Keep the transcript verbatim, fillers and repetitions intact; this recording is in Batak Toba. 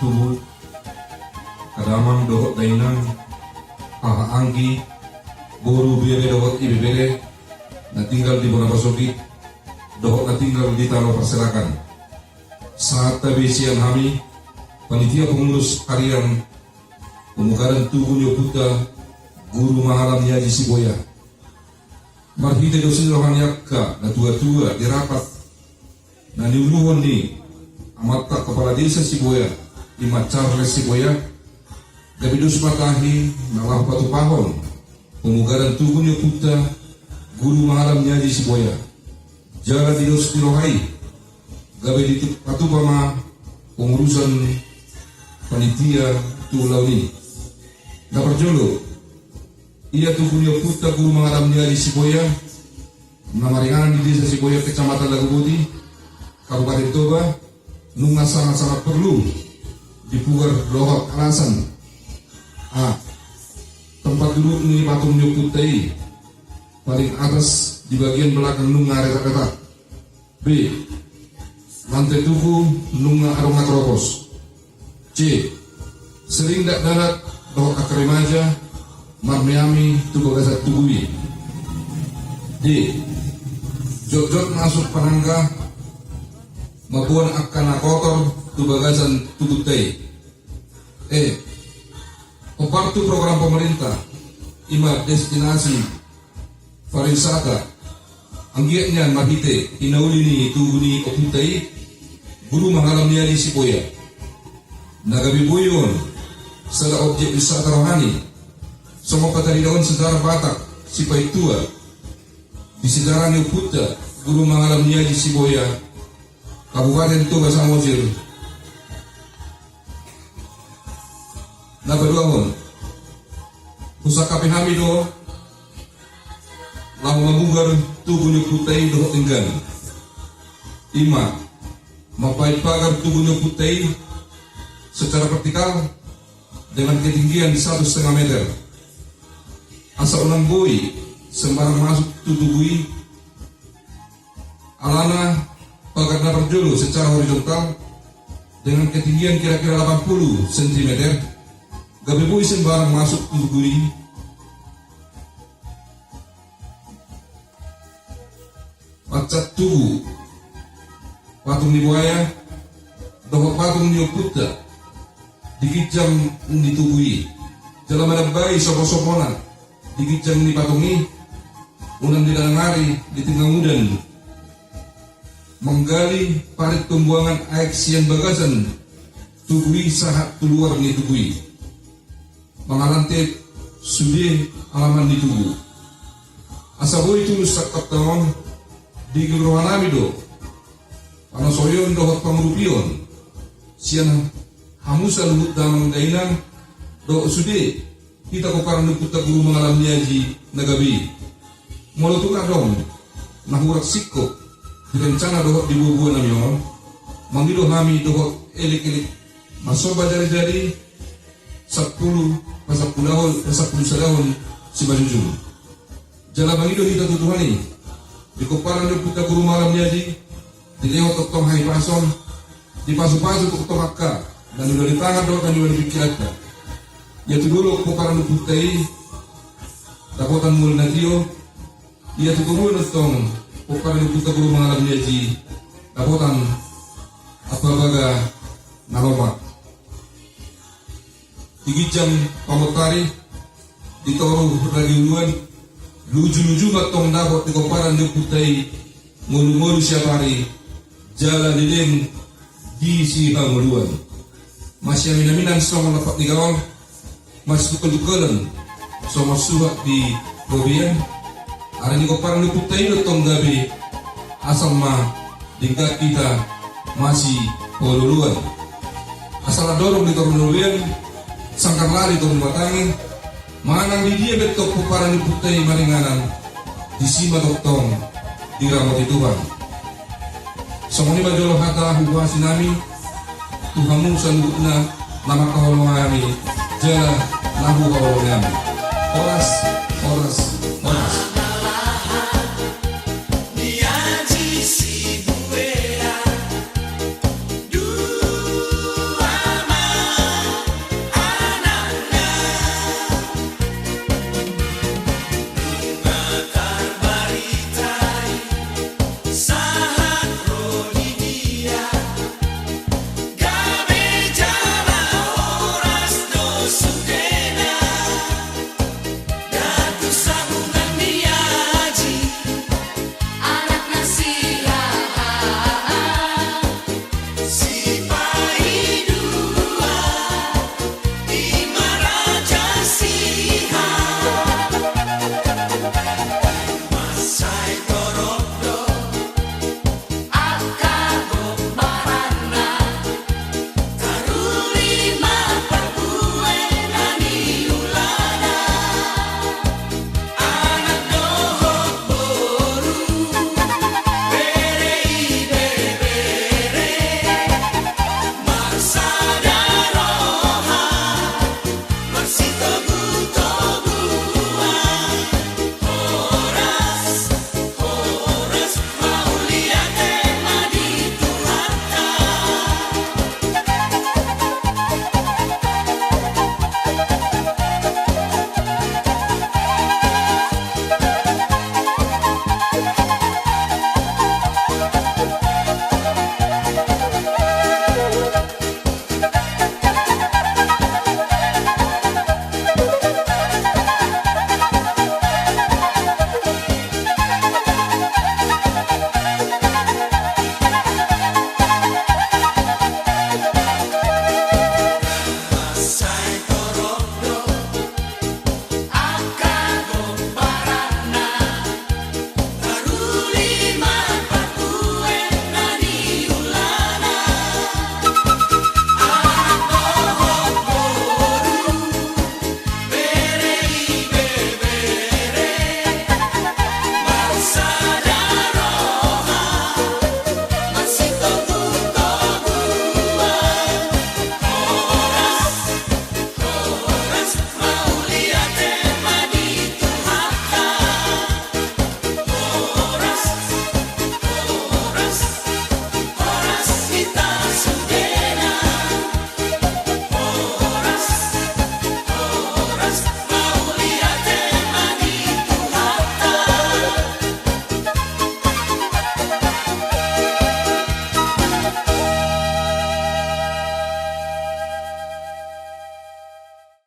Tubu, angka damang dohot dainang, haha anggi, boru, bere dohot ibebere na tinggal di bona pasogit dohot na tinggal di tano parserakan. Sahat tabe sian hami panitia pengurus harian pemugaran tugu ni ompunta Guru Mangalam ni Aji Siboya. Marhite dos ni roha ni angka natuatua di rapat na niuluhon ni amanta kepala desa Siboya, i ma Charles Siboya, gabe dos ma tahi na laho patupahon pemugaran tugu ni ompunta Guru Mangalam ni Aji Siboya. Jala di dos ni roha i gabe dipatupa ma pengurusan panitia tu ulaon i. Na parjolo, ia tugu ni ompunta Guru Mangalam ni Aji Siboya na maringanan di desa Siboya, kecamatan Laguboti, Kabupaten Toba, nunga sangat-sangat perlu dipugar dohot alasan. A. Tempat duduk ni patung ni ompunta i paling atas di bagian belakang nunga retak-retak. B. Lantai tugu nunga adong na keropos. C. Sering dakdanak dohot angka remaja marmeami tu bagasan tugu i. D. Jotjot masuk panangga mamboan angka na kotor tu bagasan tugunta i. E. Opat tu program pemerintah, i ma destinasi pariwisata, anggiat nian marhite hinauli ni tugu ni ompunta i Guru Mangalam ni Aji Siboya, na gabe boi on sada objek wisata rohani, songon pataridaon sejarah Batak sipaintua di sejarah ni ompunta Guru Mangalam ni Aji Siboya, Kabupaten Toba Samosir. Na paduahon, husangkapi hami do laho mamugar tugu ni ompunta i dohot denggan, i ma mambahen pagar tugu ni ompunta i secara vertikal dengan ketinggian satu setengah meter, asa unang boi sembarang masuk tu tugu i. Alana, pagar na parjolo secara horizontal dengan ketinggian kira-kira delapan puluh sentimeter, gabe boi sembarang masuk tu tugu i. Pancang tugu, patung ni buaya dohot patung ni ompunta di ginjang ni tugu i, jala manambai sopo-sopona di ginjang ni patung i, unang di dalan ari di tinggang udan manggali parit pembuangan aek sian bagasan tugu i sahat tu luar ni tugu i, mangalante sude alaman ni tugu. Asa boi tulus sangkapta on, denggan rohanami do panasoion dohot pangurupion sian hamu saluhut damang dainang dohot sude hita pomparan ni ompunta Guru Mangalam ni Aji na gabe i. Molo tung adong na hurang singkop di rencana dohot di buabua nami on, mangido hami dohot elek-elek marsomba jari-jari sampulu pasampulahon, pasampulu sadahon simanjujung. Jala mangido hita tu Tuhan i, di pomparan ni ompunta Guru Mangalam ni Aji, dilehon tongtong hahipason, dipasu-pasu tongtong angka na niula ni tangan dohot na niula ni pingkiranta. Ia tu dolok pomparan ni ompunta i dapotan mual na tio, ia tu toruan tongtong pomparan ni ompunta Guru Mangalam ni Aji dapotan ambabaga na lomak. Di ginjang pamontari, di toru ragi uluan, luju-luju ma tong dapot di pomparan ni ompunta i ngolu-ngolu siapari, jala leleng di sihangoluan. Masiamin-aminan songon lampak ni gaol, masitungkol-tungkolan songon suhat di robean. Ari ni pomparan ni ompunta i do tong gabe, asal ma denggan hita masipaolo-oloan. Asa lam dorong di toru ni robean, sanggar lali toru ni matangi, manang di dia be tong pomparan ni ompunta i maringanan, disi ma tongtong diramoti Tuhan. Songon i ma jolo hata huboan nami tu hamu saluhutna na mangkaholongi hami jala na huhaholongi hami. Horas, horas,